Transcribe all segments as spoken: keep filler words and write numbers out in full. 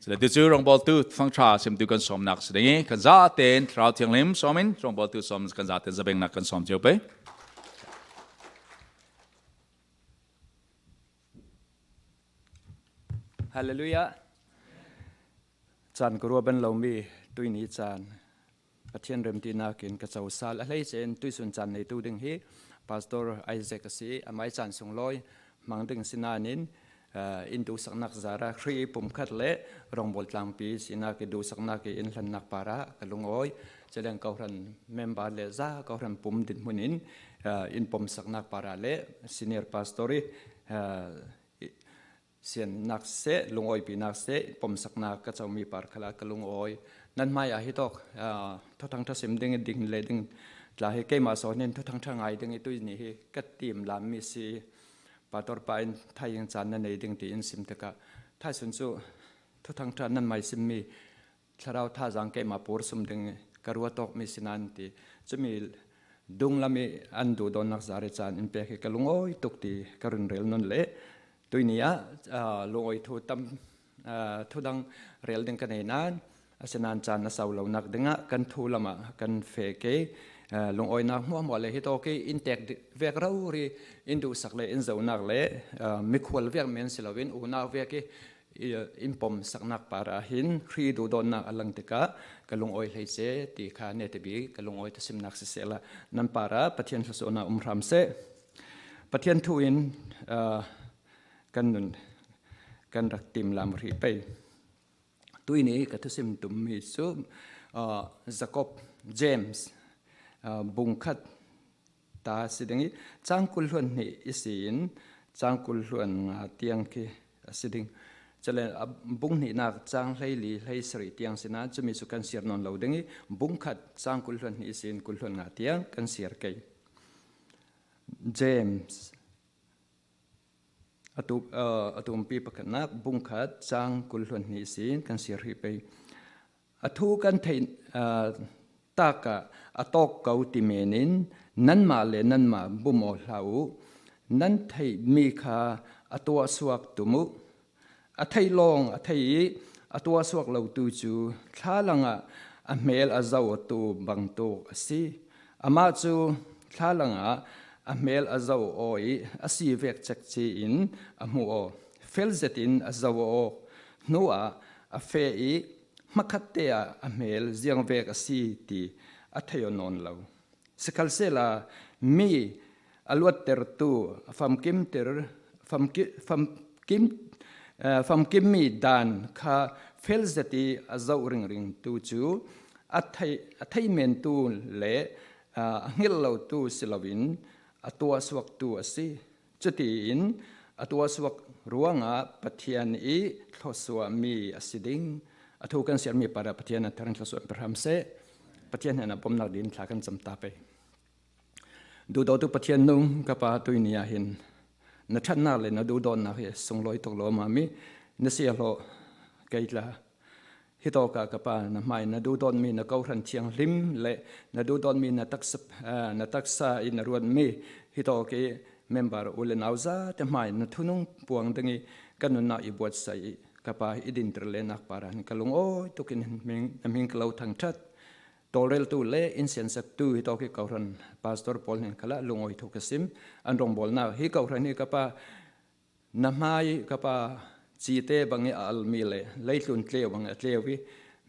Sila tu cu rawngbawltu Thuthang ṭha simtu kan sawmnak si ding i, kan zaten Thlarau Thianghlim sawm in rawngbawltu sawm kan zaten zabennak kan sawm cio pei. Hallelujah. Caan ka ruah ban lomi tuini caan Pathian remtinakin ka co sal a hleice in tuisun caan neitu ding hi Pastor Isaac a si. Amai caan sunglawi hmang ding si nain, aa, in duhsaknak zarah Khrih pumkhat le rawngbawl tlangpi sinak i duhsaknak i in hlannak parah ka lungawi. Celiang kohran member le za kohran pum dinhmun in, aa, in pomsaknak parah le senior pastor i, aa, i siannak seh, lungawipinak seh, pomsaknak ka comi par khalah ka lungawi. Nan hmai ah hitawk, aa, Thuthang ṭha sim ding i ding le ding tla hi keimah sawn in Thuthang ṭha ngai ding i tuini hi ka tim lammi si. Pastor pa in thaizing caan na nei ding tiin sim tikah thaisun cu Thuthang ṭha nan mai simmi Thlarau thazaang keimah pur sum ding ka ruah tawkmi si nan ti. Cumi dunglam i an duhdawtnak zari caan in pek hi ka lungawi tuk ti ka run rel nun le tuini ah, aa, lungawi thu tam, aa, thu dang rel ding ka nei nan, asinan caan a sau lonak dingah kan thu lamah kan feh ke, aa, lungawinak hmuahhmuah le hitawk i in tek di-, vek rori in duhsak le in zohnak le, aa, mikhual vek men si loin unau vek i i, in pomsaknak parah hin Khrih duhdawtnak a lang tikah ka lungawi hleice ti kha nete bik ka lungawi thusimnak sisehla nan parah Pathian thluasuahnak um hram seh. Pathian thu in, aa, kan nun kan rak tim lam rih pei. Tuini ka thusim tummi cu, aa, Jacob, James, aa, bungkhat ta a si ding i, cang kul hluan hnih ihsin cang kul hluan nga tiang khi a si ding. Cule a bung hnihnak cang hleili hleisarih tiang si nan cumi cu kan siar nawn lo ding i, bung khat cang kul hluan hnih ihsin kul hluan nga tiang kan siar kei. James a tu-, aa, a tumpi pakhatnak bung khat cang kul hluan hnih ihsin kan siar rih pei. A thu kan theih, aa, takah a tawk ko ti men in nanmah le nanmah bum aw hlah u. Nan theihmi kha a tuahsuak tum u. A theih lawng a thei i a tuahsuak lotu cu thlalangah a hmel a zoh awtu bangtuk a si. Amah cu thlalangah a hmel a zoh aw i a si vek cekci in a hmuh aw. Fel zetin a zoh aw. Hnuah a feh i hmakhatte ah a hmel ziangvek a si ti a thei aw nawn lo. Sikhalsehla mi a luattertu, a famkimter, famki-, famkim, eh, famkimmi dan kha fel zet i a zoh ringringtu cu a thei-, a theimentu le, ah, a hngilh lotu si loin a tuahsuaktu a si. Cutiin a tuahsuak ruangah Pathian i thluasuahmi a si ding. A thu kan siarmi parah Pathian a thar in thluasuah in pe hram seh. Pathian hnenah pomnak din thla kan cam ta pei. Duhdawtu Pathian nung ka Pa, tuini ah hin na ṭhatnak le na duhdawtnak hi sunglawi tuk lawmami na siahlawh kei tla. Hitawkah ka Pa, na hmai na duhdawtmi na kohran thianghlim le na duhdawtmi na taksa, aa, na taksa i na ruatmi hitawk i member u le nau zate hmai na thunung puang ding i ka nunnak i buatsaih i ka Pa, i dinter lenak parah hin ka lungawi tukin hming, na hming ka lo thangṭhat. Tawlreltu le in siansaktu hitawk i kohran pastor pawl hnen khalah lungawi thu ka sim. An rawngbawlnak hi kohran hi ka Pa, na hmai ka Pa, cite bang i a almi le leitlun tleu bang i a tleu i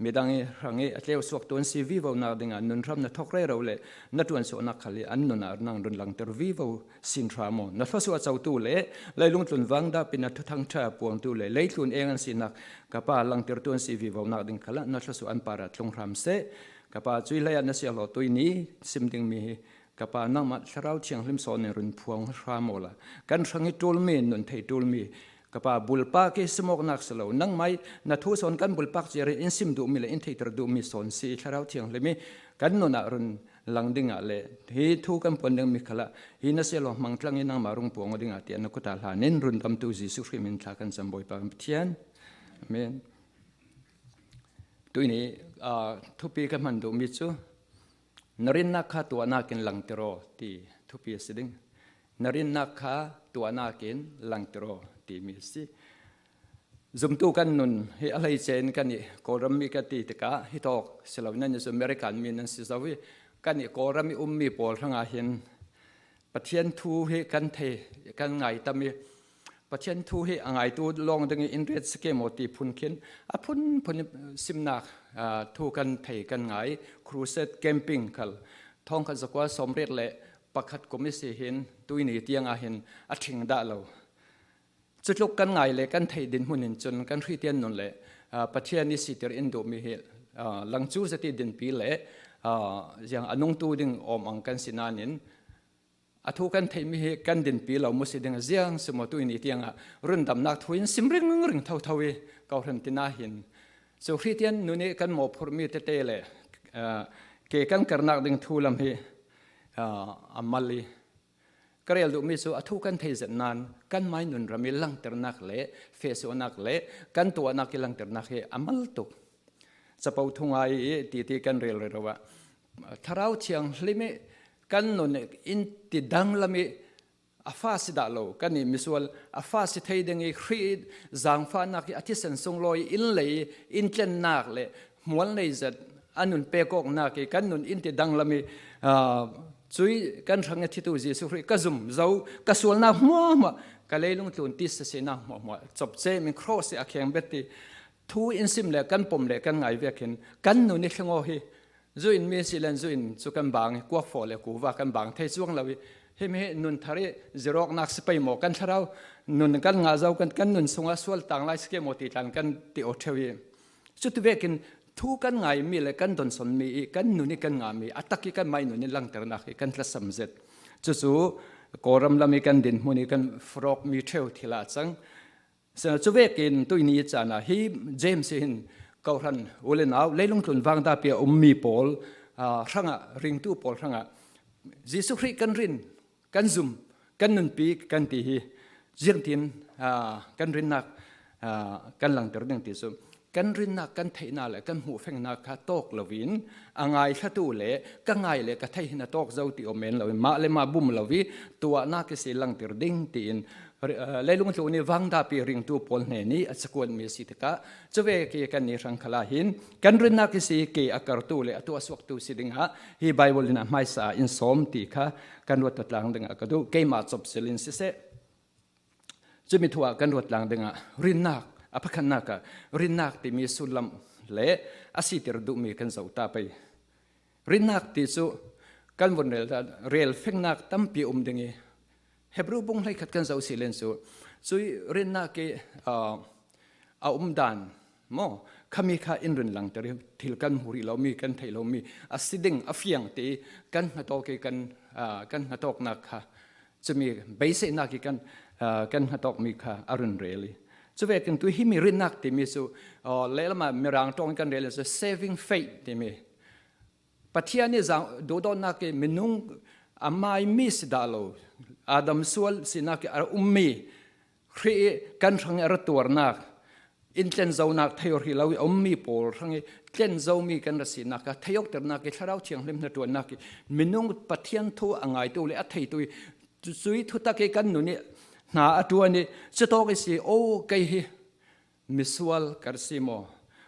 midang i hrang i a tleu suaktu an si vivonak dingah nun hram na thawk rero le na ṭuansuahnak khal i an nunah nang run langter vivo sin hram aw. Na thluasuah cotu le leilung tlun vang dahpin a thuthang ṭha puangtu le leitlun eng an sinak ka Pa, langtertu an si vivonak ding khalah na thluasuah an parah tlung hram seh. Ka Pa, cuih lei ah na siahlawh tuini sim dingmi hi ka Pa, nangmah Thlarau Thianghlim sawn in run phuang hram awla kan hrang i ṭulmi, nun thei ṭulmi ka Pa, bulpak i simawknak si lo, nangmah i na thu sawn kan bulpak ciar in in sim duhmi le in theihter duhmi sawn si i Thlarau Thianghlim i kan nunah run lang dingah le hi thu kan puan dingmi khalah hi na siahlawh hmang tlang i nangmah rung puang aw dingah tiah na kut ah hlan in rundamtu Jesuh Khrih min thla kan cam, Bawipa kan Pathian. Amen. Tuini, aa, thupi ka hman duhmi cu na rinnak kha tuahnak in langter aw ti thupi a si ding. Na rinnak kha tuahnak in langter aw timi a si. Zumtu kan nun hi a hleice in kan ih Kawlram mi ka ti tikah hi tawk si lo, nan ih cu American mi nan si zo ih, kan ih Kawlram ih ummi pawl hrangah hin Pathian thu hi kan thei, kan ngai tam ih, Pathian thu hi a ngaitu lawng dingih in ret si ke maw ti phun khin a phunphun simnak, aa, thu kan thei kan ngai. Crusade camping khal thawngkhat zakua sawmriat le pakhat kum ihsi hin tuihni tiangah hin a ṭhing dah lo. Cutluk kan ngai le kan theih dinhmun in cun kan Hristian nun le, aa, Pathian ih siter in duhmi hi, aa, langcu zet ih dinpi le, aa, ziang a nungtu ding awm ang kan si nain a thu kan theihmi hi kan dinpi lo mu si ding a ziang si maw tuihni tiangah rundamnak thu in sim ringring thotho ih kohhran tina hin cu Hristian nun ih kan mawhphurhmi tete le, aa, ke kan karnak ding thu lam hi, aa, a mal ih ka rel duhmi cu a thu kan thei zet nain kanmai nunram ih langternak le fehsuahnak le kan tuahnak ih langternak hi a mal tuk. Capo thu ngai ih titi kan rel rero ah Thlarau Thianghlim ih kan nun in ti danglam ih a fa si dah lo, kan ih misual a fa si thei ding ih Khrih ih zangfahnak ih a thisen sunglawi ih in lei ih in tlennak le hmual nei zet a nun pekawknak ih kan nun in ti danglam ih, aa, cui kan hrang ih thitu Jesuh Khrih ka zum zo, ka sualnak hmuahhmuah, ka leilung tlun tisa sinak hmuahhmuah copcem in cross ih a kheng bet ti thu in sim le kan pom le kan ngai vekin kan nun ih thleng aw hi. Zu in mi si len zu in cu kan bang ih kuakfaw le kuva kan bang thei cuang lo ih, himi hi nun thar ih zirawknak si pei maw, kan thlarau nun kan ngah zo, kan, kan nun sungah sual tang lai si ke maw ti tlan kan ti aw ṭheu ih, cuti vekin thu kan ngaimi le kan donsawnmi ih kan nun ih kan ngahmi a tak ih kanmai nun ih langternak ih kan tlasam zet. Cucu Kawlram lam ih kan dinhmun ih kan frawkmi ṭheu thil ah a cang. Cu vekin tuihni caan ah hi James hi hin kohhran u le nau, leilung tlun vangdapi a ummi pawl, aa, hrangah, ringtu pawl hrangah Jesuh Khrih kan rin, kan zum, kan nunpi kan ti hi ziangtin, aa, kan rinnak, aa, kan langter ding ti cu kan rinnak kan theihnak le kan hmuhfengnak kha tawk loin a ngaithlatu le ka ngai le ka thei hin a tawk zo ti aw men loin mah le mah bum lo ih tuahnak ihsi langter ding tiin Ri-, aa, leilung tlun ih vangdapi ringtu pawl hnen ih a cakuatmi a si tikah, cuvek ih kannih hrang khalah hin kan rinnak ihsi ke a kartu le a tuahsuaktu si dingah hi Baibal in a hmaisa in sawm ti kha kan ruat tlang dingah ka duh, keimah copcil in siseh. Cumi thu ah kan ruat tlang dingah rinnak, a pakhatnak ah rinnak timi sullam le a siter duhmi kan zoh ta pei. Rinnak ti cu kan vun rel ta, rel fengnak tampi a um ding ih, Hebru bung hleikhat kan zoh si len cu, cui rinnak ih, aa, a umdan maw, khami kha in run langter ih, thil kan hmu rih lomi, kan theih lomi a si ding a fiang ti ih kan hngatawk ih kan, aa, kan hngatawknak kha, cumi beiseihnak ih kan, aa, kan hngatawkmi kha a run rel ih, cuvekin tu himi rinnak timi cu, aa, lehlam ah Mirang ṭawng ih kan rel ih cu saving faith timi, Pathian ih zang duhdawtnak ih minung a maimi si dah lo, Adam sual sinak ih a ummi, Khrih ih kan hrang ih a ra tuarnak, in tlen zonak thei aw hrih lo ih a ummi pawl hrang ih tlen zomi kan ra sinak kha thei awkternak ih Thlarau Thianghlim hnaṭuannak ih minung Pathian thu a ngaitu le a theitu ih cu-, cui thutak ih kan nun ih hna a ṭuan ih cutawk ihsi, aw, kei hi misual ka ra si maw,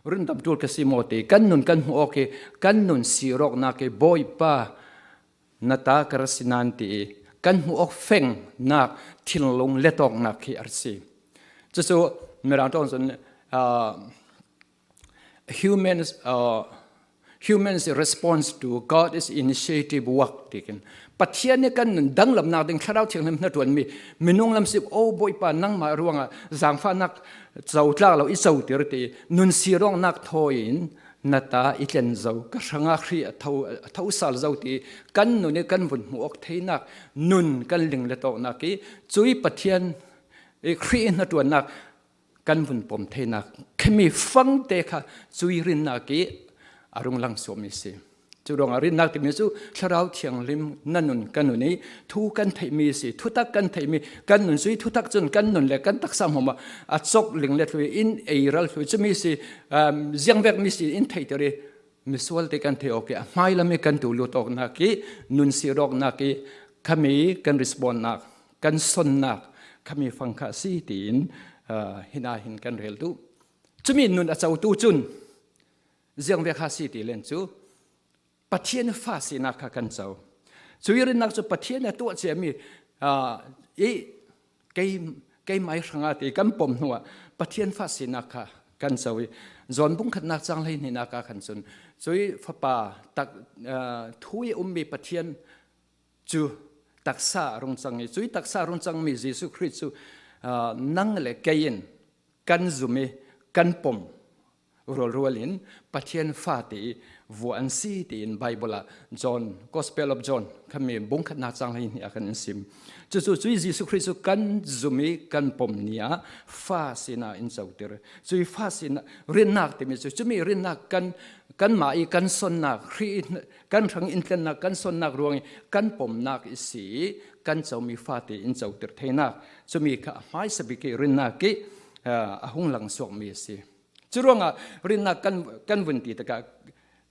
rundam ṭul ka si maw ti kan nun kan hmuh awk ih kan nun sir awknak ih Bawipa, na ta ka ra si nan ti ih kan hmuh awk fengnak thinlung let awknak hi a ra si. Cucu Mirang ṭawng cun, aa, humans, aa, humans response to God's initiative work tikin Pathian ih kan nun danglamnak ding Thlarau Thianghlim hnaṭuanmi minung lam si, aw Bawipa, nangmah ruangah zangfahnak cotlak lo i cotir ti nun sir awknak thawi in na ta i tlen zo, ka hrangah Khrih a tho, a tho sal zo ti kan nun ih kan vun hmuh awk theinak nun kan ling let awknak ih cui Pathian ih Khrih ih hnaṭuannak kan vun pom theinak khami fangte kha cui rinnak ih a rung lang suahmi si. Cu ruangah rinnak timi cu Thlarau Thianghlim na nun ka nun ih thu kan theihmi si, thutak kan theihmi kan nun cui thutak cun kan nun le kan taksa hmuahhmuah a cawk ling let hlui in ei ral hlui cumi si, um, ziangvekmi si in theihter ih misual te kan theih awk ih a hmailam ih kan tu lut awknak ih nun sir awknak ih khami kan respondnak, kan sonnak khami fang kha a si tiin ah, hina hin kan rel duh. Cumi nun a cotu cun ziangvek ha si ti len cu Pathian fa sinak kha kan co. Cui rinnak cu Pathian a tuah ciami, ah, i kei, keimai hrangah ti kan pom hnuah Pathian fa sinak kha kan co i, John bung khatnak cang hleihnihnak ah khan cun cui Fapa tak, ah, thu i ummi Pathian cu taksa a rung cang i, cui taksa a rung cangmi Jesuh Khrih cu, ah, nang le kei in kan zum i kan pom rualrual in Pathian fa ti i vua an si tiin Baibal ah John, Gospel of John khami bung khatnak cang hleinih ah kan in sim. Cucu cui Jesuh Khrih cu kan zum i kan pom ni ah fa sinak in cotir. Cui fa sinak, rinnak timi cu cumi rinnak kan, kanmah i kan sonnak, Khrih i kan hrang in tlennak, kan sonnak ruang i kan pomnak i si i kan comi fa ti in cotir theinak. Cumi kha a hmaisa bik i rinnak i, ah, a hung langsuakmi a si. Curuangah rinnak kan, kan vun ti tikah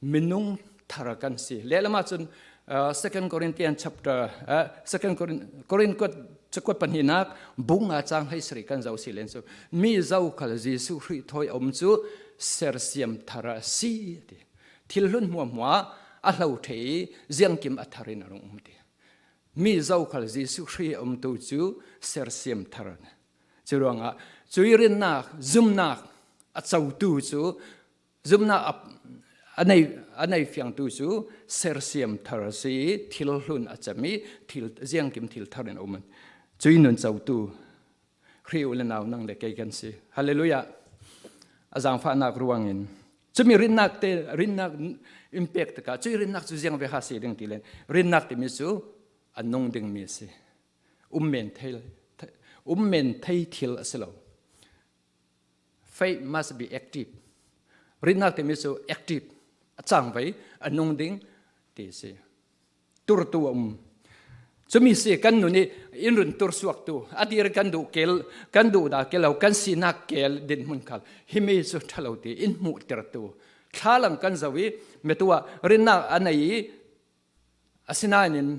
minung thar kan si. Lehlam ah cun, ah, Second Corinthians chapter, ah, Second Corin-, Corinth kuat, cakuat pahnihnak bung nga cang hleisarih kan zoh si len cu, mi zokhal Jesuh Khrih thawi a um cu sersiam thar a si a ti. Thil hlun hmuahhmuah a hlo ṭheh i ziangkim a thar in a rung um ti. Mi zokhal Jesuh Khrih a umtu cu sersiam thar. Curuangah cui rinnak, zumnak a cotu cu, zumnak a, a nei, a nei fiangtu cu sersiam thar a si i thil hlun a cam i thil, ziangkim thil thar in a um. Cui nun cotu Khrih u le nau nang le kei kan si. Hallelujah. A zaangfahnak ruangin. Cumi rinnak te, rinnak in pek tikah, cui rinnak cu ziangvek ha si ding ti len, rinnak timi cu a nung dingmi a si. Um men thei, um men thei thil a si lo. Faith must be active. Rinnak timi cu active, a cangvei, a nung ding ti a si. Turtu a um. Cumi si kan nun i in run tursuaktu, a dir kan duh kel, kan duh dah kel lo, kan sinak kel dinhmun khal. Himi cu ṭha lo ti in hmuhtertu. Thlalang kan zoh i, metu ah rinnak a nei i, asinain,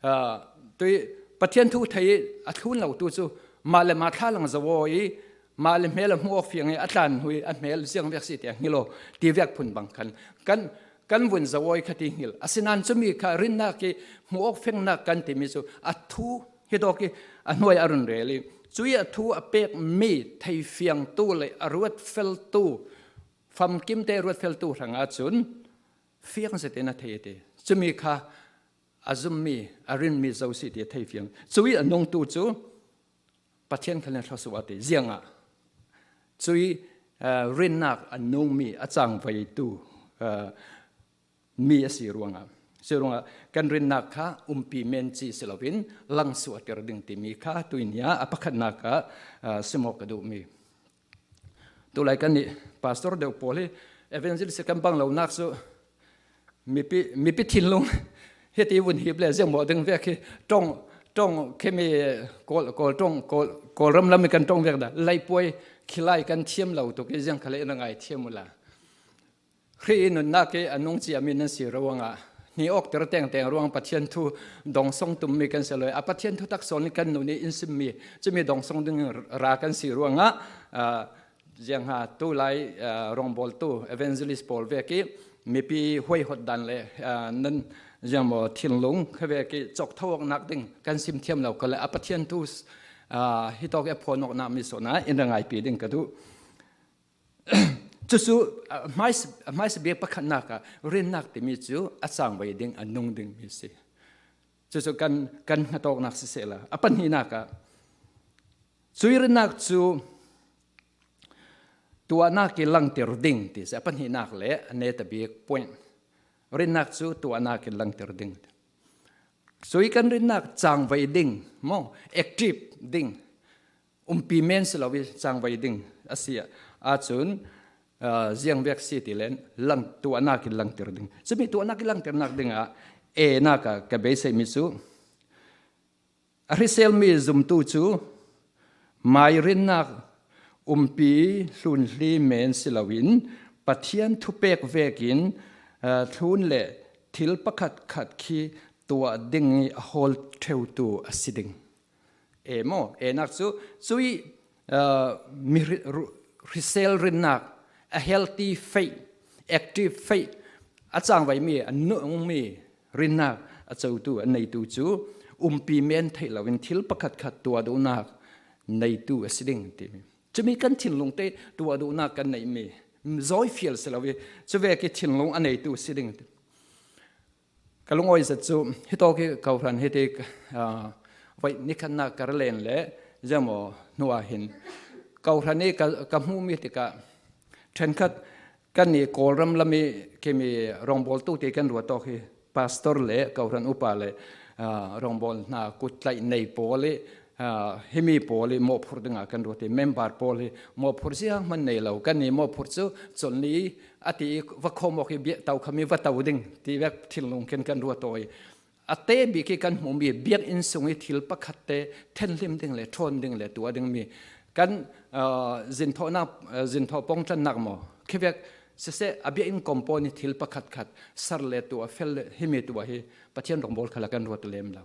ah, tui Pathian thu thei i a thlun lotu cu mah le mah thlalang zoh aw i, mah le hmel a hmuh awk fiang i a tlan hnu i a hmel ziangvek si tiah hngilh aw ti vek phun bang khan kan, kan vun zoh aw i kha ti hngilh. Asinain cumi kha rinnak i hmuh awk fengnak kan timi cu a thu hi tawk i a hnuai a run rel i, cui a thu a pekmi theifiangtu le a ruatfeltu, famkimte ruatfeltu hrangah cun fiang zetin a thei a ti. Cumi kha a zummi, a rinmi zo si ti a thei fiang. Cui a nungtu cu Pathian khal in a thluasuah a ti. Ziangah cui, ah, rinnak a nungmi, a cangveitu, ah, mi a si ruangah. Si ruangah kan rinnak kha umpi men ci si loin langsuahter ding timi kha tuini ah a pakhatnak ah, ah, sim awk ka duhmi. Tulai kan nih pastor deuh pawl hi evangelist kan bang lonak cu mipi, mipi thinlung hiti vun hip le ziangmawh ding vek hi ṭong, ṭong khimi Kawl, Kawl ṭong, Kawl, Kawlram lam i kan ṭong vek dah. Leipuai khilai kan thiam lo tuk i ziang khal in a ngai thiam ula. Khrih i nunnak i a nung ciami nan si ruangah hni awkter tengteng ruang Pathian thu dongsong tummi kan si lo i a Pathian thutak sawn i kan nun i in simmi cumi dongsong ding ra kan si ruangah, ah, ziangha tulai, ah, rawngbawltu evangelist pawl vek i mipi huaihot dan le, ah, nan ziangmaw thinlung kha vek i cawktho awknak ding kan sim thiam lo khal le a Pathian thu, ah, hitawk i a phawn awknak mi sawn ah in ra ngaipi ding ka duh. Cucu, ah, hmais-, hmaisa bik pakhatnak ah rinnak timi cu a cangvei ding, a nung dingmi a si. Cucu kan, kan hngatawknak sisehla, a pahnihnak ah cui rinnak cu tuahnak i langter ding ti si, a pahnihnak le a neta bik point. Rinnak cu tuahnak i langter ding. Cui kan rinnak cangvei ding, maw, active ding, umpi men si lo i cangvei ding a si ahcun, ah, ziangvek si ti len lang, tuahnak in langter ding. Cumi tuahnak in langternak dingah enak ah ka beiseimi cu a hriselmi zumtu cu mai rinnak umpi hlunhli men si loin Pathian thupek vekin, ah, thlun le thil pakhatkhat khi tuah ding i a hawl ṭheutu a si ding. E maw, enak cu cui Aa, mi hri-, ru-, hrisel rinnak, a healthy faith, active faith, a cangvai mi, a nung mi rinnak a cotu, a neitu cu umpi men theih loin thil pakhatkhat tuahduhnak neitu a si ding timi. Cumi kan thinlungte tuahduhnak kan neih mi zawi fial si lo i, cuvek i thinlung a neitu si ding ti. Ka lungawi zet cu hitawk i kohran hiti, aa, voih nikhatnak ka ra len le ziamaw hnuah hin kohran i ka, ka hmuhmi tikah ṭhenkhat kannih Kawlram lam i kimi rawngbawltu ti kan ruat tawk hi, pastor le kohran upa le, aa, rawngbawl hna kut tlaih nei pawl i, aa, himi pawl i mawhphurh dingah kan ruat i, member pawl hi mawhphurh zianghman nei lo. Kannih mawhphurh cu colhni a ti i va khawm awk i biak to khami va to ding ti vek thinlung khin kan ruat aw i, a te bik i kan hmuhmi biakinn sung i thil pakhatte thenhlim ding le ṭhawn ding le tuah dingmi kan, aa, zinthawhnak, aa, zinthawh pawngtlannak maw, khivek siseh, a biakinn compound i thil pakhatkhat ser le tuah, fel le himi tuah hi Pathian rawngbawl khalah kan ruat lem lo.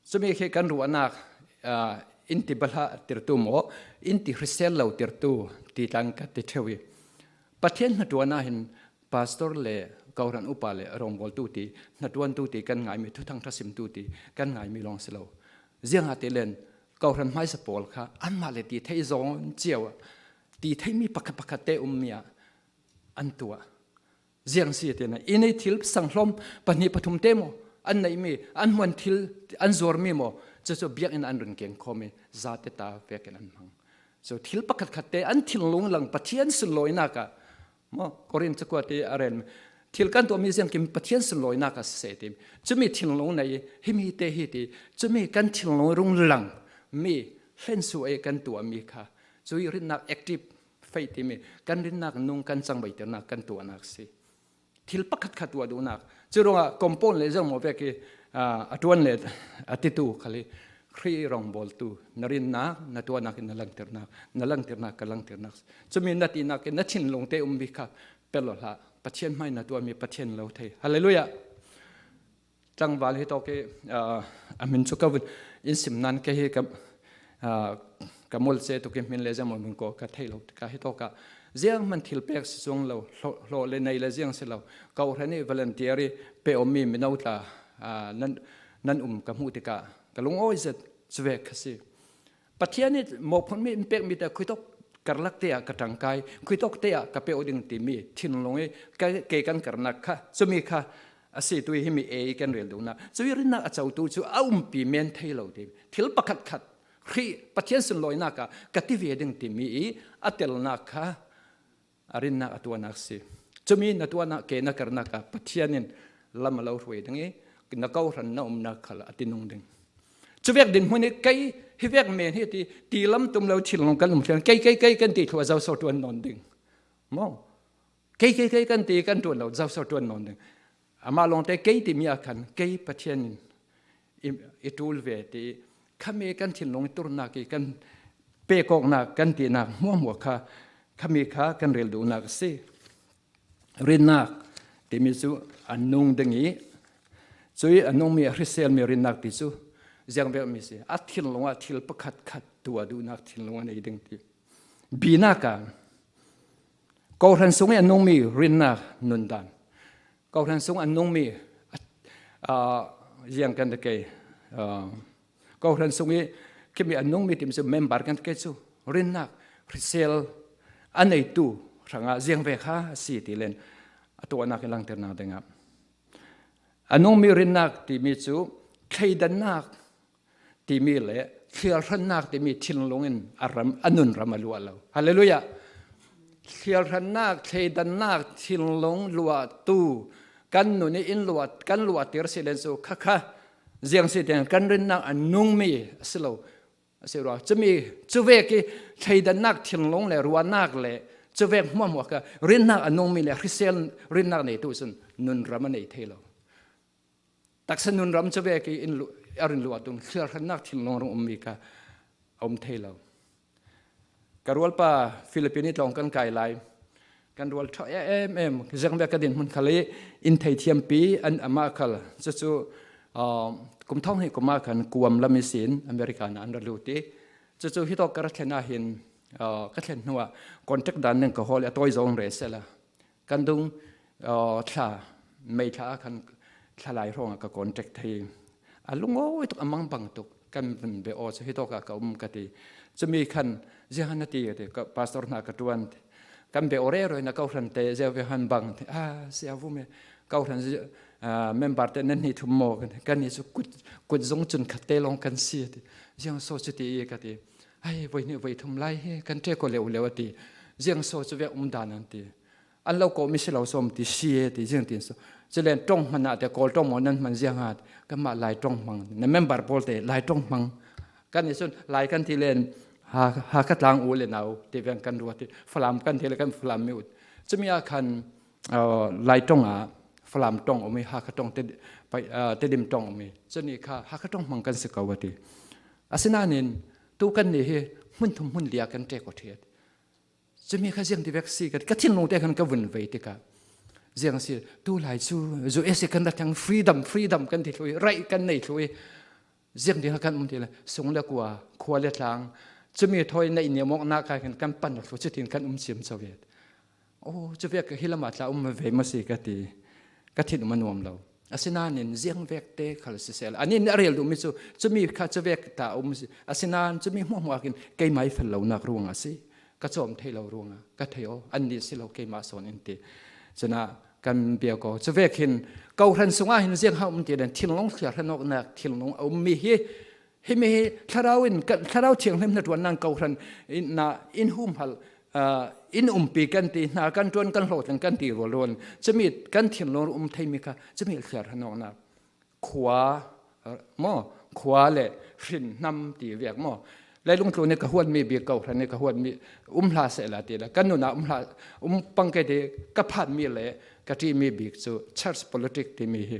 Cumi khi kan ruahnak, aa, in ti balhah tirtu maw, in ti hrisel lo tirtu ti tlang ka ti ṭheu i, Pathian hnaṭuan ah hin pastor le kohran upa le rawngbawltu ti, hnaṭuantu ti kan ngaimi, thuthang ṭha simtu ti kan ngaimi lawng si lo. Ziangahtile kohran hmaisa pawl kha anmah le ti thei zawn cio ah, ti theimi pakhat pakhatte ummi ah an tuah. Ziang si ti na, i nei thil sanghlawm pahnih pathum te maw, an neihmi, an hmuan thil an zuarmi maw, cucu biakinn an run keng khawmi zate ta vekin an hmang. So thil pakhatkhatte an thinlung lang Pathian sunlawinak ah, maw, Korin cakuat i a rel, thil kan tuahmi ziangkim Pathian sunlawinak a si seh ti. Cumi thinlung nei, himi te hi ti, cumi kan thinlung rung lang mi hlensu ei kan tuahmi kha, cui rinnak active faith timi kan rinnak nung kan cangbaiternak kan tuahnak si. Thil pakhatkhat tuah duhnak. Curuangah compound le zong maw vek i, aa, a ṭuan le a titu khal i Khrih rawngbawltu na rinnak, na tuahnak in na langternak, na langternak, ka langternak. Cumi na tinak in na thinlungte ummi kha pelh aw hlah. Pathian hmai na tuahmi Pathian lo thei. Hallelujah. Tlangval hi tawk i, aa, a hmin cu ka vun in sim nan kei hi ka, aa, ka mol ce tuk i hmin le ziang maw hmin kaw ka thei lo tikah hi tawk ah zianghman thil pek si cuang lo, hlawh, hlawh le nei le ziang si lo, kohran i volunteer i pe awmi mino tla, aa, nan, nan um ka hmuh tikah ka lungawi zet cuvek kha si. Pathian i mawhphurhmi in pekmi te khuitawk karlak te ah ka ṭangkai, khuitawk te ah ka pe aw ding timi thinlung i ka, kei kan karnak kha, cumi kha a si tu i himi ei kan rel duhnak. Cui rinnak a cotu cu a umpi men thei lo ti. Thil pakhatkhat Khrih Pathian sunlawinak ah ka ti ve ding timi i a telnak kha a rinnak a tuahnak si. Cumi na tuahnak, kei na karnak ah Pathian in lam a lo hruai ding i na kohran na umnak khal a ti nung ding. Cuvek dinhmun i kei hi vek men hi ti, ti lam tum lo thinlung kan um thlian. Kei, kei, kei kan ti thluah zoso ṭuan nawn ding. Maw? Kei, kei, kei kan ti kan ṭuan lo zoso ṭuan nawn ding. Amah lawngte kei timi ah khan kei Pathian in i, i ṭul ve ti, khami kan thinlung i turnak i kan pekawknak kan tinak hmuahhmuah kha, khami kha kan rel duhnak a si. Rinnak timi cu a nung ding i, cui a nungmi a hriselmi rinnak ti cu ziangvekmi si. A thinlung ah thil pakhatkhat tuah duhnak thinlung a nei ding ti. Binak ah, kohran sung i a nungmi rinnak nundan. Kohran sung a nungmi, aa, ziang kan ti kei, aa, kohran sung i khimi a nungmi timi cu member kan ti kei cu rinnak, hrisel a neitu hrangah ziangvek kha a si ti len a tuahnak i langternak dingah. A nungmi rinnak timi cu thleidannak timi le thliarhrannak timi thinlung in a ram, a nun ram a luah lo. Hallelujah. Thliarhrannak, thleidannak thinlung luahtu kan nun i in luah, kan luahter si len cu khakha ziang si tiang kan rinnak a nungmi a si lo. A si rua. Cumi, cuvek i thleidannak thinlung le ruahnak le cuvek hmuahhmuah kha rinnak a nungmi le hrisel rinnak neitu cun nun ram a nei thei lo. Taksa nun ram cuvek i in lu-, a rin luah tung thliarhrannak thinlung rung ummi kha a um thei lo. Ka rualpa Philippine i tlawng kan kai lai. Kan rual ṭha em em, ziangvek ka dinhmun khal i in theithiampi an amah khal. Cucu, aa, kum thawng hnih kum ah khan Guam lam ihsin America na an ra lut i Cucu hitawk ka ra thlen ah hin, ah, ka thlen hnuah contact dan ding ka hawl i a tawi zawng reh sehla. Kan dung, ah, thla, May thla ah khan thla lai hrawngah ka contact thei. A lungawi tuk, a mangbang tuk, kan vun beh aw cu hitawkah ka um ka ti. Cumi khan ziang han na ti ka ti, ka pastor hna ka ṭuan ti. Kan beh aw rero in a kohhran te ziang ve han bang ti. Ah, sia vum e, kohhran zi-, ah, member te nan hnih thum maw kan ti. Kan nih cu kut, kut zung cun khat te lawng kan si ti. Ziang so cu ti i ka ti. Ai, voi hnih voi thum lai hi kan ṭek aw leu leu a ti. Ziang so cu vek um dan an ti. An lo kawhmi si lo sawm ti si e ti ziang tin so. Culen ṭong hman ah te Kawl ṭong maw nan hman ziang hat? Kanmah Lai ṭong hmang. Na member pawl te Lai ṭong hmang. Kan i sun Lai kan ti len ha, Hakha tlang u le nau ti veng kan ruat ti. Falam kan ti le kan Falam mi ut. Cumi ah khan, uh, Lai ṭong ah Falam ṭong um i Hakha ṭong te, pai, uh, Tedim ṭong um i. Cuni kha Hakha ṭong hmang kan si ko a ti. Asinain tu kan nih hi hmun thum hmun li ah kan ṭek aw ṭhiat. Cumi kha ziang ti vek si ka, ka thinlung te khan ka vun vei tikah. Ziang si, tu lai cu U S A kan rat thang freedom, freedom kan ti thlu i, raih kan nei thlu i. Ziang ti kha kan um ti le, sung le kua, khua le tlang. Cumi thawi neih niam awknak kha khan kan pan thlu cutin kan um ciamco ve. Oh, cu vek hi lamah tla um vei maw si ka ti. Ka thin um a nuam lo. Asinain ziang vek te khal siseh la. An in a rel duhmi cu, cumi kha cu vek ta um si. Asinain cumi hmuahhmuah khin keimah i fel lonak ruangah a si. Ka cawm thei lo ruangah ka thei aw, annih si lo keimah sawn in ti. Cunah kan biak aw. Cu vek hin, kohhran sungah hin ziang ha um ti dan, thinlung thliar hranawknak, thinlung a ummi hi, himi hi Thlarau in, kan, Thlarau Thianghlim hnaṭuannak kohhran in, na, in humhal, ah, in umpi kan ti, hna kan ṭuan, kan hlawhtling kan ti rualrual. Cumi kan thinlung um theimi kha, cumi thliar hranawknak. Khua, ah, maw, khua le hrin hnam ti vek maw. Leilung tlun i ka huatmi bik, kohhran i ka huatmi um hlah sehla ti le. Kan nun ah um hlah, um pang ke ti ka phanmi le ka ṭihmi bik cu church politic timi hi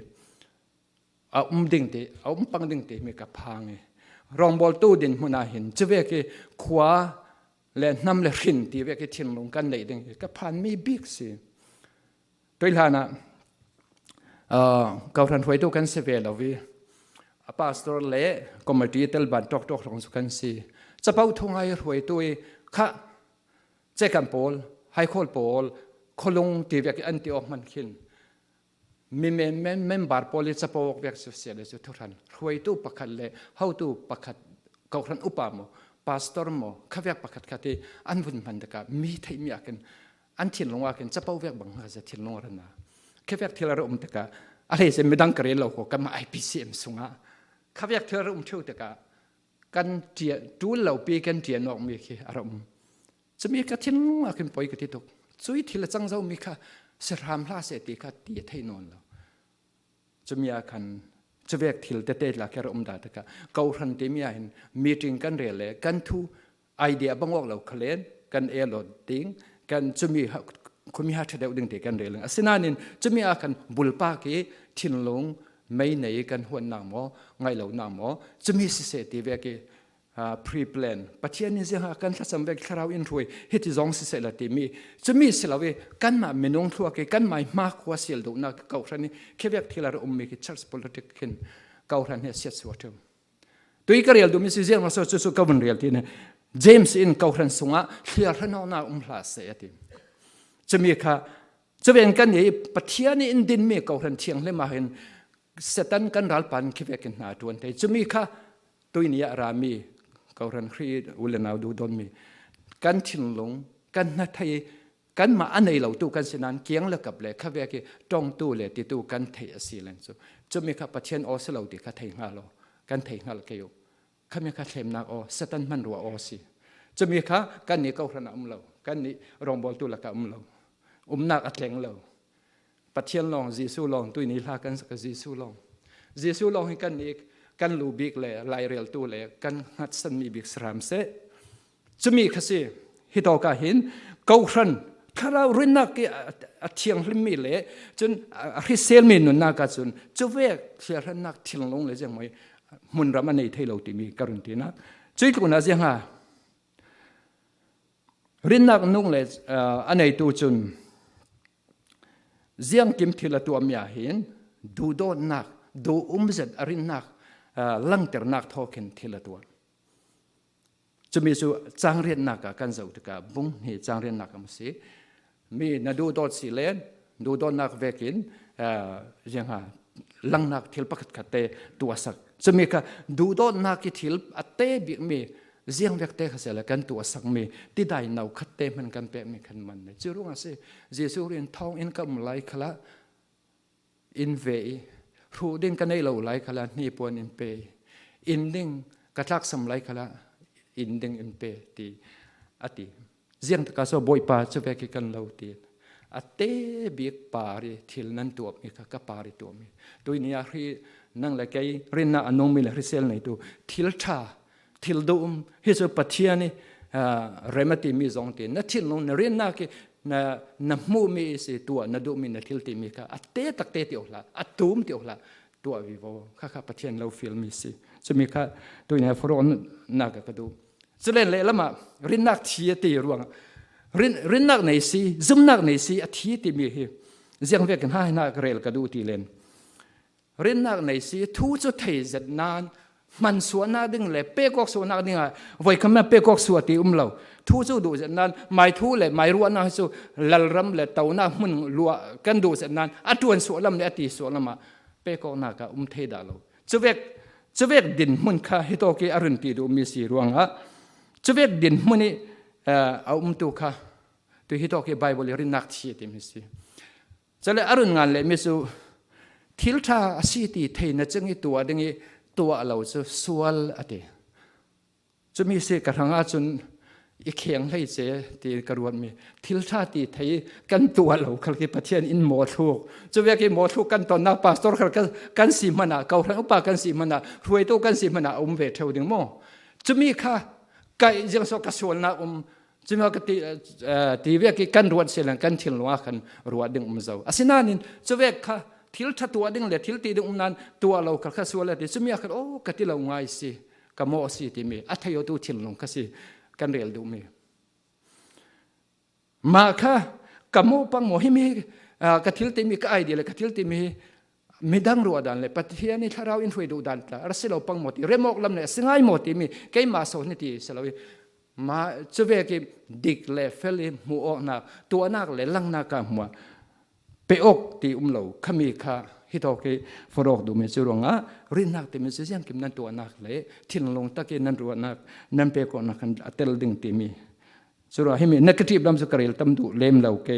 a um ding ti, a um pang ding timi ka phang i. Rawngbawltu dinhmun ah hin, cu vek i khua le hnam le hrin ti vek i thinlung kan neih ding hi ka phanmi bik si. Tuihlan ah, ah, kohhran hruaitu kan si ve lo i, a pastor le committee telban tawktawk hrawng cu kan si. Capo thungai hruaitu i kha, cekan pawl, haikhawl pawl, khualung ti vek i an ti awk hman khin. Mi mem-, mem-, member pawl i capo awk vek cu si le cu thuhran. Hruaitu pakhat le hotu pakhat, kohhran upa maw, pastor maw, khavek pakhat khat i an vun hman tikah mi theihmi ah khin, an thinlung ah khin capo vek bang hnga zia thinlung a ra na. Khavek thil a ra um tikah, a hleice midang ka rel lo ko, kanmah I P C M sungah khavek thil a ra um ṭheu tikah, kan ṭia-, ṭul lopi kan ṭian awkmi khi a ra um. Cumi ka thinlung ah khin poi ka ti tuk. Cui thil a cang zomi kha si hram hlah seh ti kha ti a thei nawn lo. Cumi ah khan cuvek thil tete tla khi a ra um dah tikah, kohhran timi ah hin meeting kan rel le kan thu idea bang awk lo khalen kan el aw ding, kan cumi ha-, khumi ha ṭha deuh ding ti kan rel ding. Asinain cumi ah khan bulpak i thinlung mei nei kan huatnak maw, ngaih lonak maw, cumi siseh ti vek i, ah, pre-plan. Pathian in ziangah kan thlacam vek i thlarau in hruai, hiti zong siseh la timi. Cumi si lo i, kanmah minung thluak i, kanmah i hmakhua sial duhnak i kohhran i, khavek thil a ra ummi khi church politic khin kohhran hi a siatsuah ṭheu. Tui ka rel duhmi si ziang maw so, cucu ka vun rel ti ne. James in kohhran sungah thliar hranawknak um hlah seh a ti. Cumi kha, cuvek kan i Pathian i in dinmi kohhran thianghlim ah hin Satan kan ralpan khi vekin hna a ṭuan thei. Cumi kha tuini ah rami kohhran Khrih u le nau duhdawtmi kan thinlung, kan hna thei, kanmah a nei lo tu kan si nain kiang le kap le khavek i ṭongtu le titu kan theih a si len cu. Cumi kha Pathian aw si lo ti kha thei hnga lo, kan thei hngalh kei uh. Khami kha thlemnak aw, Satan hmanrua aw si. Cumi kha kannih kohhran ah um lo, kannih rawngbawltu lakah um lo. Umnak a tleng lo. Pathian lawng, Jesuh lawng, tuini hla kan sak Jesuh lawng. Jesuh lawng hi kannih kan lu bik le laireltu le kan hngatsanmi bik si hram seh. Cumi kha si, hitawk ah hin kohhran thlarau rinnak i a, a thianghlimmi le cun a, a hriselmi nunnak ah cun cuvek thliarhrannak thinlung le ziangmawi hmunram a nei thei lo timi ka run tinak. Cui tlunah ziang ha. Rinnak nung le, ah, a neitu cun ziangkim thil a tuahmi ah hin duhdawtnak, duh um zet a rinnak, ah, langternak thawk hin thil a tuah. Cumi cu cangriatnak ah kan zoh tikah bung hnih cangriatnak ah si. Mi na duhdawt si len, duhdawtnak vekin, aa, ziangha langnak thil pakhatkhat te tuahsak. Cumi kha duhdawtnak i thil a te bikmi ziangvek te kha sehla kan tuahsakmi tidai no khat te hman kan pekmi khan man. Cu ruangah si, Jesuh rin thawngin ka um lai khalah in ve i, hruh ding ka neih lo lai khalah hnipuan in pe i, in ding ka tlaksam lai khalah in ding in pe ti a ti. Ziangtaka saw Bawipa cuvek hi kan lo ti. A te bik par i thil nan tuahmi kha ka par i tuahmi. Tuini ah hri nang le kei rinnak a nungmi le hrisel neitu thil ṭha, thil duh um, hi cu Pathian i, aa, rem a timi zong ti. Na thinlung, na rinnak i, na, na hmuhmi i si tuah, na duhmi na thil timi kha a te takte ti awk hlah, a tum ti awk hlah, tuah vivo. Kha kha Pathian lo fialmi si. Cumi kha tuini ah forhawknak ah ka duh. Culen lehlamah rinnak thi a ti ruangah rin, rinnak nei si, zumnak nei si a thi timi hi ziangvekin hainak rel ka duh ti len. Rinnak nei si, thu cu thei zet nan, hmansuahnak ding le pekawk suahnak dingah voikhamah pekawk suah ti um lo. Thu cu duh zet nan, mai thu le mai ruahnak hi cu lalram le tonak hmun luah kan duh zet nan, a ṭuan suahlam le a ti suahlamah pekawknak ah um thei dah lo. Cuvek, cuvek dinhmun kha hitawk i a run ti duhmi si ruangah, cuvek dinhmun i, eh, a umtu kha tu hitawk i Baibal i rinnak thi a timi si. Cule a run ngan lehmi cu thil ṭha a si ti thei na cing i tuah ding i tuah lo cu sual a ti. Cumi si ka hrangah cun i kheng hleice ti ka ruatmi thil ṭha ti thei kan tuah lo khal khi Pathian in mawhthluk. Cuvek i mawhthluk kan tonnak pastor khal kan, kan si hmanah, kohran upa kan si hmanah, hruaitu kan si hmanah a um ve ṭheu ding maw? Cumi kha kaih ziangso ka sualnak um. Cumi ka ti, eh, ti vek i kan ruat si le kan thinlung ah khan ruat ding um zo. Asinain cuvek kha thil ṭha tuah ding le thil ti ding um nan tuah lo khal kha sual a ti. Cumi ah khan, "Oh, ka ti lo ngai si, ka mawh si," timi a thei awtu thinlung kha si kan rel duhmi. Mah kha ka mawh pang maw himi, ah, ka thil timi, ka idea le ka thil timi hi midang ruah dan le Pathian i thlarau in hruai duh dan tla a si lo pang maw ti, remawk lam le a si ngai maw timi keimah so ni ti si lo i, mah cuvek i dik le fel i hmuh awknak, tuahnak le langnak ah hmuah pe awk ti um lo khami kha hitawk i forhawk duhmi cu ruangah rinnak timi cu ziangkim nan tuahnak le thinlung tak i nan ruahnak, nan pek awknak khan a tel ding timi. Curuah himi negative lam cu ka rel tam duh lem lo ke.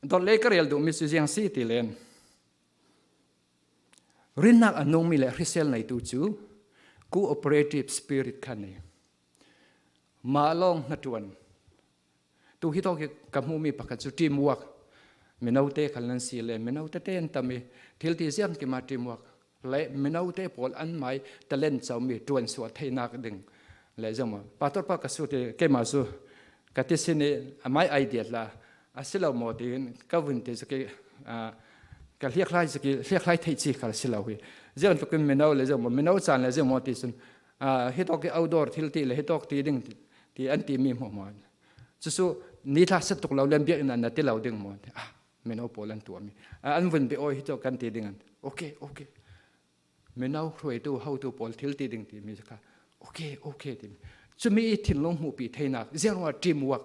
Dawt le ka rel duhmi cu ziang si ti len, rinnak a nungmi le hrisel neitu cu cooperative spirit kha nei. Mah lawng hnaṭuan. Tu hitawk i ka hmuhmi pakhat cu teamwork. Minote khal nan si le, mino tete an tam i, thil ti ziangkim ah teamwork. Le minote pawl anmai talent comi ṭuansuah theinak ding. Le zong maw, pastor pa ka sut i, keimah cu ka ti sin i, a mai idea tla a si lo maw tiin ka vun ti zik i, ah, ka hliakhlai zik i, hliakhlai theih ci khal a si lo hi. Ziang tukin mino le zong maw, mino caan le zong maw ti cun, ah, hitawk i outdoor thil ti le hitawk ti ding ti, ti an timi hmuahhmuah. Cucu ni thla set tuk lo le biakinn ah na ti lo ding maw? Ah, mino pawl an tuahmi. Ah, an vun bia awi hi cu kan ti ding an. Okay, okay. Mino hruaitu, hotu pawl thil ti ding timi kha. Okay, okay timi. Cumi i thinlung hmuhpi theinak, ziangruangah teamwork.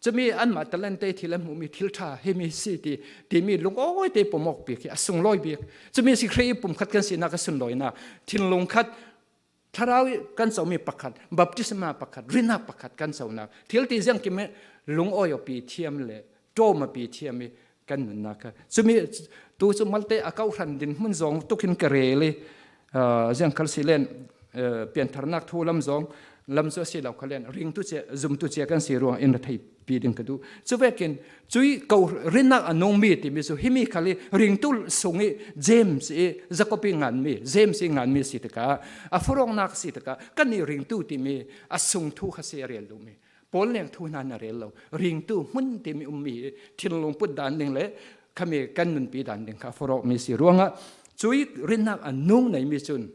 Cumi anmah talent te thil an hmuhmi thil ṭha himi si ti, timi lungawi te pom awk bik hi a sunglawi bik. Cumi si Khrih i pumkhat kan sinak a sunlawinak. Thinlung khat, thlarau i kan comi pakhat, baptisma pakhat, rinnak pakhat kan conak. Thil ti ziangkim i lungawi awpi thiam le ṭawm awpi thiam i kan nunnak kha. Cumi tu cu malte a kohhran dinhmun zong tukin ka rel i, ah, ziang khal si len, eh, piantharnak thu lam zong, lam cu a si lo khal len, ringtu cia, zumtu cia kan si ruang in a thei pi ding ka duh. Cuvekin, cui ko rinnak a nungmi timi cu himi khal i ringtu sung i James i Jacob i nganmi, James i nganmi si tikah, a forhawknak si tikah, kan i ringtu timi a sung thu kha si a rel duhmi. Paul leng thu hna na rel lo. Ringtu hmun timi ummi hi thinlung put dan ding le khami kan nunpi dan ding kha a forhawkmi si ruangah, cui rinnak a nung neimi cun,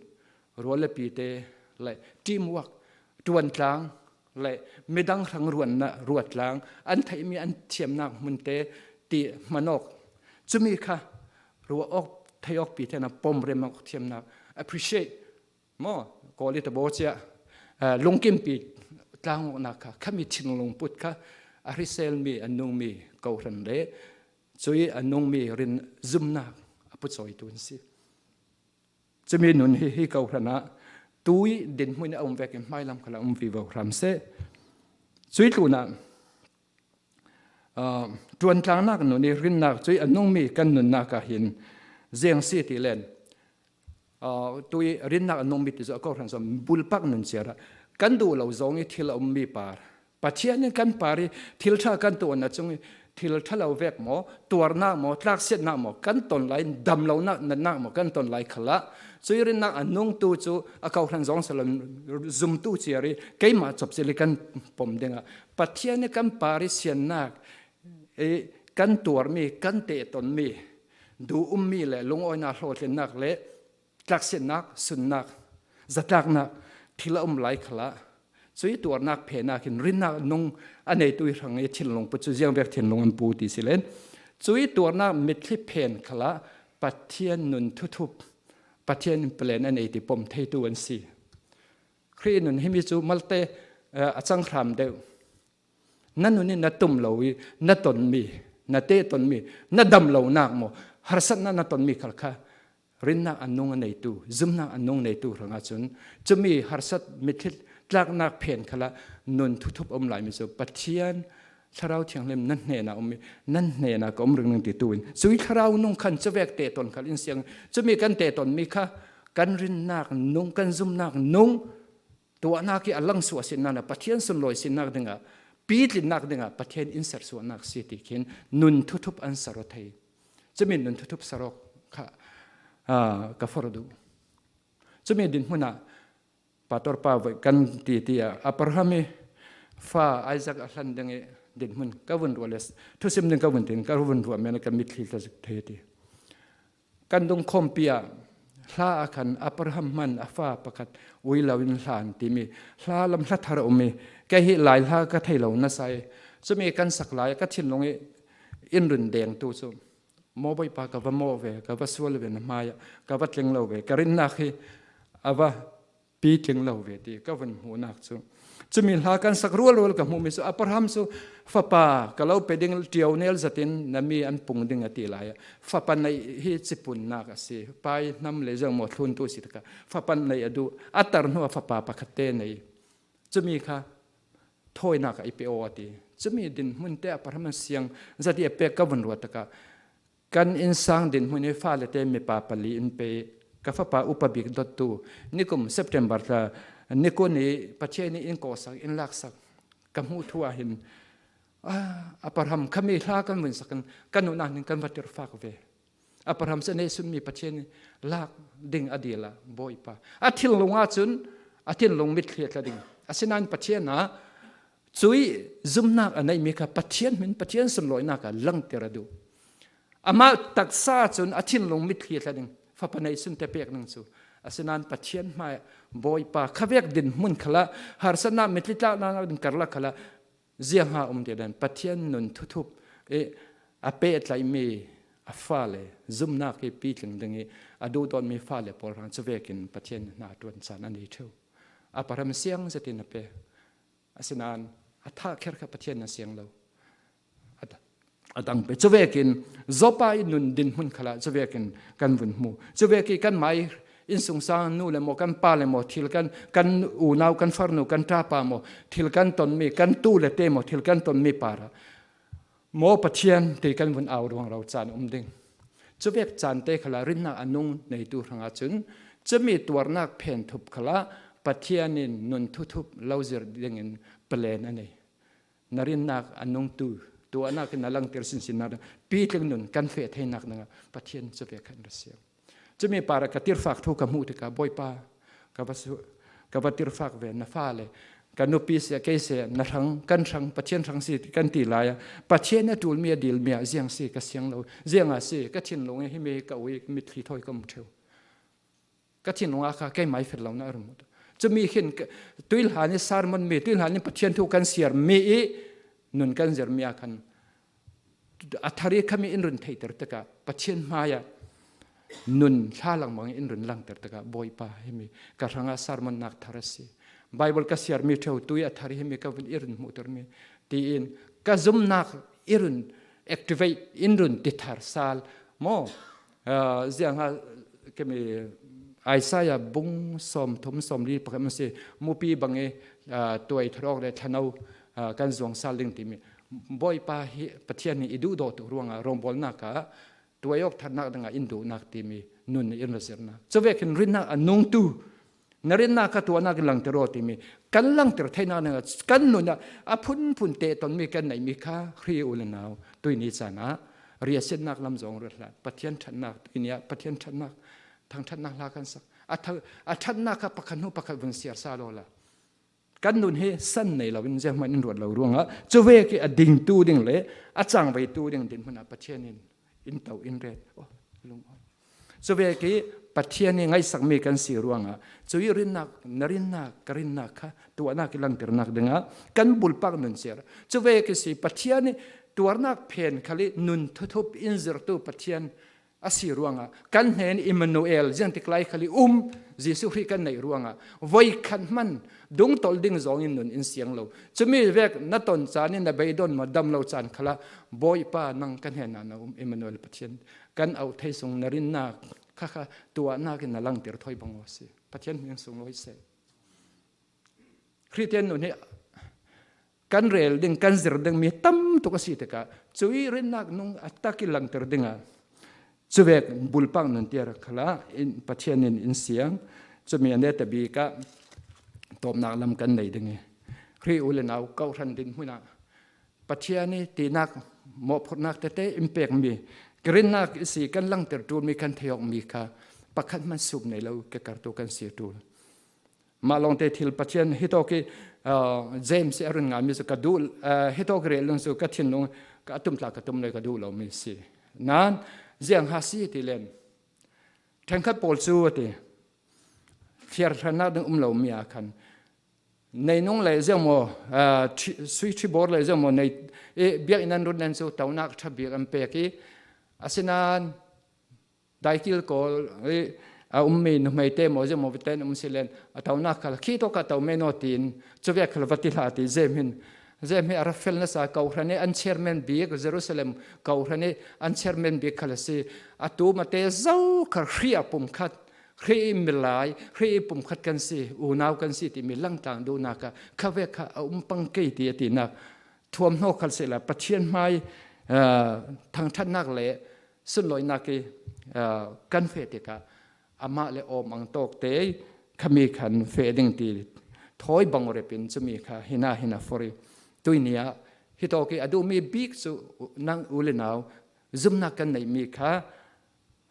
rual le pite le teamwork, ṭuantlang le midang hrang ruannak ruatlang, an theihmi an thiamnak hmunte ti hman awk. Cumi kha ruah awk, thei awk pite na pom rem awk thiamnak, appreciate maw, Kawl i tabaw cia, lungkimpi tlangawknak kha, khami thinlung put kha a hrisel mi, a nung mi kohhran le cui a nung mi rin zumnak a pucawitu an si. Cumi nun hi, hi kohhran ah tui dinhmun a um vekin hmailam khalah um vivo hram seh. Cui tlunah aa, ṭuantlangnak nun i rinnak cui a nungmi kan nunnak ah hin ziang si ti len, aa, tui rinnak a nungmi ti cu a kohhran zong bulpak nun ciar ah kan duh lo zong i thil a ummi par, Pathian in kan par i thil ṭha kan tuahnak cung i thil ṭha lo vek maw, tuarnak maw, tlaksiatnak maw, kan ton lai, damlonak, natnak maw, kan ton lai khalah cui rinnak a nungtu cu a kohhran zong si lo, zumtu ciar i keimah copcil i kan pom dingah Pathian i kan par i siannak, i kan tuarmi, kan tehtonmi, duh ummi le lungawinak, hlawhtlinnak le tlaksiatnak, sunnak, zatlaknak thil a um lai khalah cui tuarnak phennak in rinnak nung a neitu i hrang i thinlung put cu ziangvek thinlung an pu ti si len, cui tuarnak mitthli phen khalah Pathian nun thuthup, Pathian in plan a nei ti pom theitu an si. Khrih nun himi cu malte, eh, a cang hram deuh. Na nun in na tum lo i na tonmi, na teh tonmi, na dam lonak maw, harsatnak na tonmi khal kha rinnak a nung a neitu, zumnak a nung neitu hrangah cun cumi harsat mitthli tlaknak phen khalah nun thuthup a um laimi cu Pathian Thlarau Thianghlim nan hnenah a um i nan hnenah ka um ringring titu in cui Thlarau nung khan cuvek teh ton khal in siang. Cumi kan teh tonmi kha kan rinnak nung, kan zumnak nung tuahnak i a langsuah sinnak le Pathian sunlawi sinnak dingah, pitlinnak dingah Pathian in sersuahnak si ti khin nun thuthup an ser aw thei. Cumi nun thuthup ser awk kha, aa, ka forh duh. Cumi dinhmun ah pastor pa voih kan ti ti ah Abraham i fa Isaac a hlan ding i dinhmun ka vun ruah le thusim ding ka vun tin ka vun ruah men ka mitthli tla zik thei ti. Kan dung khawmpi ah hla a khan Abraham hman a fa pakhat ui lo in hlan timi hla lam hla thar a um i kei hi lai hla ka thei lo nasa i cumi kan sak lai ka thinlung i in run dengtu cu maw Bawipa ka va mawh ve, ka va sual ve na hmaiah ka va tling lo ve, ka rinnak hi a va pitling lo ve ti ka vun hmuhnak cu. Cumi hla kan sak rualrual ka hmuhmi cu Abraham cu fapa ka lo pe ding ṭio nel zatin na mi an pung ding a ti lai ah fapa neih hi cipunnak a si. Pai hnam le ziang maw thluntu si taka fapa neih a duh, a tar hnu a fapa pakhat te nei. Cumi kha thawinak ah i pe aw a ti. Cumi dinhmun te Abraham an siang zati a pek ka vun ruat taka kan innsang dinhmun i fale te mipa pali in pe ka fapa upa bik dottu nikum September thla nikun i Pathian i in kawhsak, in laksak ka hmuh thu ah hin, ah, Abraham khami hla kan vun sak in kan nunah hin kan va tirfak ve. Abraham cu a neisunmi Pathian i lak ding a dil ah Bawipa a thinlung ah cun a thinlung mitthli a tla ding. Asinain Pathian ah cui zumnak a neihmi kha Pathian hmin, Pathian sunlawinak ah langter a duh. Amah taksa cun a thinlung mitthli a tla ding, fapa neisun te pek ning cu. Asinain Pathian hmai Bawipa khavek dinhmun khalah harsatnak mitthli tlaknak ding karlak khalah ziangha um ti dan Pathian nun thuthup i a peh tlaihmi a fale zumnak i pitling ding i a duhdawtmi fale pawl hrang cuvekin Pathian hna ṭuan caan a nei ṭheu. Abraham siang zetin a pe. Asinain a thah kher kha Pathian na siang lo. A, a dang pe. Cuvekin Joppa i nun dinhmun khalah cuvekin kan vun hmu. Cuvek i kan mai innsungsang nu le maw, kan pa le maw, thil kan, kan unau, kan farnu, kan ṭapa maw, thil kan tonmi, kan tu le te maw, thil kan tonmi parah maw Pathian ti kan vun au ruangro caan um ding. Cuvek caan te khalah rinnak a nung neitu hrangah cun cumi tuarnak phenthup khalah Pathian in nun thuthup lo zir dingin plan a nei. Na rinnak a nungtu tuahnak in a langter sinsinnak ding pitling nun kan feh theinak dingah Pathian cuvek kha in ra siang. Cumi parah ka tirfak thu ka hmuh tikah Bawipa ka va su-, ka va tirfak ve, na fale, ka nupi si a, kei si a, na hrang, kan hrang, Pathian hrang si kan ti lai ah Pathian a ṭulmi a dilmi ah ziang si ka siang lo, ziangah si ka thinlung i himi ka ui mitthli thawi ka um ṭheu. Ka thinlung ah kha keimah i fir lo na a rum. Cumi khin ka, tuihlan i sermon mi, tuihlan i Pathian thu kan siar mi i nun kan zir mi ah khan a thar i khami in run theihter tikah Pathian hmaiah nun hla langmang in run langter tikah Bawipa himi ka hrangah sermon nak thar a si. Bible ka siar mi ṭheu tui a thar hi mi ka vun i run hmuhtur mi tiin ka zumnak i run activate in run ti thar sal maw? Ziang ha kemi Isaiah bung sawm thum sawm li pakhat masi mupi bangi tuai tharawk le thlano kan zuang sal ding timi Bawipa hi Pathian hi i duhdawtu ruangah rawngbawlnak ah tuai awk tharnak dingah in duhnak timi nun in va zirnak. Cuvek hin rinnak a nungtu na rinnak kha tuahnak in langter aw timi kan langter theinak dingah kan nunah a phunphun tehtonmi kan neihmi kha hri u le nau tuini caan ah riahsiatnak lam zong ruat hlah. Pathian ṭhatnak tuini ah Pathian ṭhatnak thangṭhatnak hla kan sak. A ṭhatnak kha pakhat hnu pakhat vun siar sa lawla kan nun hi san nei loin zianghman in ruat lo ruangah cuvek hi a dingtu ding le a cangveitu ding dinhmunah Pathian in in to in ret. Cuvek hi Pathian hi ngaihsakmi kan si ruangah cui rinnak na rinnak ka rinnak kha tuahnak i langternak dingah kan bulpak nun siar. Cuvek hi si Pathian hi tuarnak phen khal hi nun thuthup in zirtu Pathian a si ruangah kan hnen Emmanuel ziangtiklai khal hi um Jesuh Khrih kan neih ruangah voikhat hman dungtolh ding zawngin nun in siang lo. Cumi vek na ton caan in na beidon maw dam lo caan khalah Bawipa nang kan hnenah na um Emmanuel Pathian kan auh thei sung na rinnak khakha tuahnak in na langter thawi bang aw si. Pathian hming sung lawi seh. Khristian nun hi kan rel ding kan zir ding mi tam tuk a si tikah cui rinnak nung a tak i langter dingah cuvek bulpak nun tiar khalah in Pathian in in siang. Cumi a neta bikah tawpnak lam kan nei ding hi hri u le nau kohhran dinhmunah Pathian hi tinak mawhphurhnak tete in pekmi ka rinnak i si kan langter ṭulmi kan theiawkmi kha pakhat hman sup nei lo ka kartu kan si ṭul. Mah lawngte thil Pathian hitawk hi James a run ngami cu ka duh, hitawk rel ding cu ka thinlung ka a tum tla ka tum lo ka duh lomi si. Nan ziang ha si ti len ṭhenkhat pawl cu a ti thiarhrannak ding um lomi ah khan nei nung le ziang maw sui ṭhibawr le ziang maw nei biakinn an run len cu tonak ṭha bik an pek i asinan daikil kawl i a ummi nuhmeite maw ziang maw viten um si len a tonak khal khi tawk a to men aw tiin cuvek khal va ti hlah ti Jem hin Jem hi a ra fel nasa kohhran i an chairman bik Jerusalem kohhran i an chairman bik khal a si. A tumate zo khal hri a pumkhat hri i milai hri i pumkhat kan si unau kan si timi langtlang duhnak ah khavek kha a um pang kei ti a tinak thuamhnaw khal sehla Pathian hmai thangṭhatnak le sunlawinak i kan feh tikah amah le awm ang tawkte khami khan feh ding ti thawi bang repin cumi kha hina hina forh i tuini ah hitawk i a duhmi bik cu nang u le nau zumnak kan neihmi kha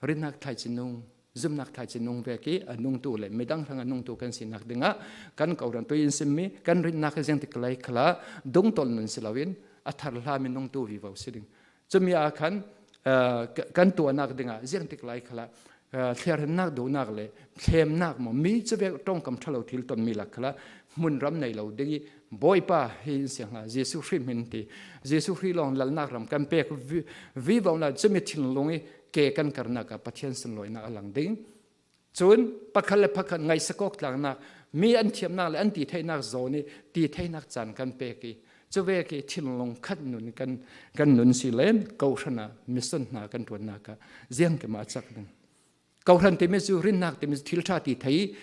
rinnak thlaici nung zumnak thlaici nung vek i a nungtu le midang hrang a nungtu kan sinak dingah kan kohhran tui in simmi kan rinnak ziangtiklai khalah dungtolh nun si loin a tharhlami nungtu vivo si ding. Cumi ah khan kan tuahnak dingah ziangtiklai khalah thliarhennak duhnak le thlemnak maw mi cuvek ṭongkam ṭha lo thil tonmi lak khalah hmunram nei lo ding i Bawipa hi in siang hna Jesuh Khrih hmin ti Jesuh Khrih lawng lalnak ram kan pek vivo na cumi thinlung i ke kan karnak ah Pathian sunlawinak a lang ding. Cun pakhat le pakhat ngaihsak awk tlangnak mi an thiamnak le an titheinak zawn i titheinak caan kan pek i cuvek i thinlung khat nun kan nun si len kohhran ah mission hna kan ṭuannak ah ziangkim ah a cak ding. Kohhran timi cu rinnak timi cu thil ṭha ti thei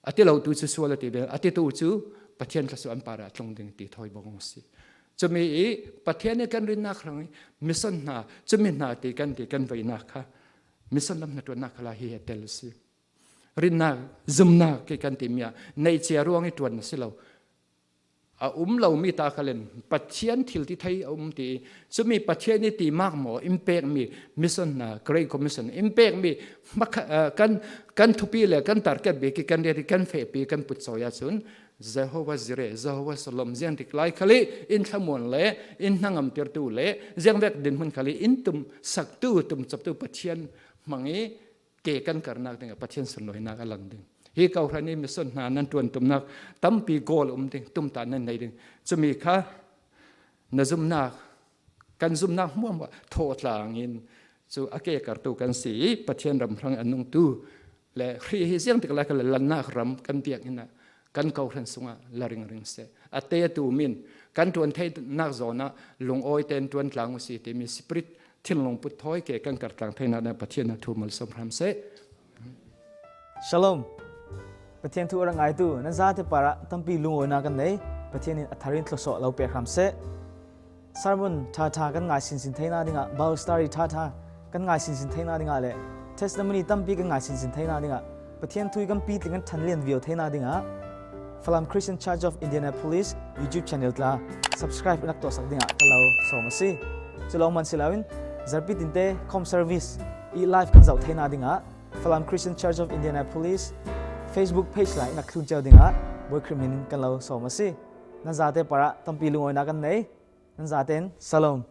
a ti lo tu cu sual a ti ve a ti tu cu Pathian thluasuah an parah a tlung ding ti thawi bang a si. Cumi i Pathian i kan rinnak hrang i mission hna cumi hna ti kan ti kan veinak kha mission lam hnaṭuannak khalah hi he tel a si. Rinnak zumnak i kan timi ah neih cia ruang i ṭuan a si lo. A um lomi ta khalin Pathian thil ti thei a um ti i cumi Pathian i ti mak maw in pekmi mission hna Great Commission in pekmi kan thupi le kan target bik i kan riat i kan fehpi kan putcawi ahcun Jehovah Jireh, Jehovah Shalom ziangtiklai khal i in thlamuan le in hnangamtertu le ziangvek dinhmun khal i in tumsaktu tumcoptu Pathian hmang i ke kan karnak dingah Pathian sunlawinak a lang ding. Hi kohhran i mission hna nan ṭuantumnak tampi goal um ding tumtah nan nei ding. Cumi kha na zumnak kan zumnak hmuahhmuah thawhtlang in cu a ke kartu kan si i Pathian ram hrang a nungtu le Khrih hi ziangtiklai kha le lannak ram kan biakinn ah kan kohran sungah la ringring seh. A te a tum in kan ṭuan theinak zawnah lungawite'n ṭuan tlang uh si timi spirit thinlung put thawi ke kan kar tlang theihna dingah Pathian in a thu malsawm hram seh. Shalom. Pathian thu a rak ngaitu nan zate parah tampi lungawinak kan nei. Pathian in a thar in thlawsawh lo pek hram seh. Sermon ṭhaṭha kan ngai sinsin theihna dingah, Bible study ṭhaṭha kan ngai sinsin theihna dingah le testimony tampi kan ngai sinsin theihna dingah, Pathian thu i kan pitling kan ṭhan lian viau theihna dingah Falam Christian Church of Indianapolis YouTube channel tla subscribe i nak tuahsak dingah ka lo sawm a si. Cu lawng man si loin zarhpi tinte com service i live kan zoh theihna dingah Falam Christian Church of Indianapolis Facebook page la i nak thlun cio dingah Bawi Khrih min in kan lo sawm a si. Nan zate parah tampi lungawinak kan nei. Nan zaten shalom.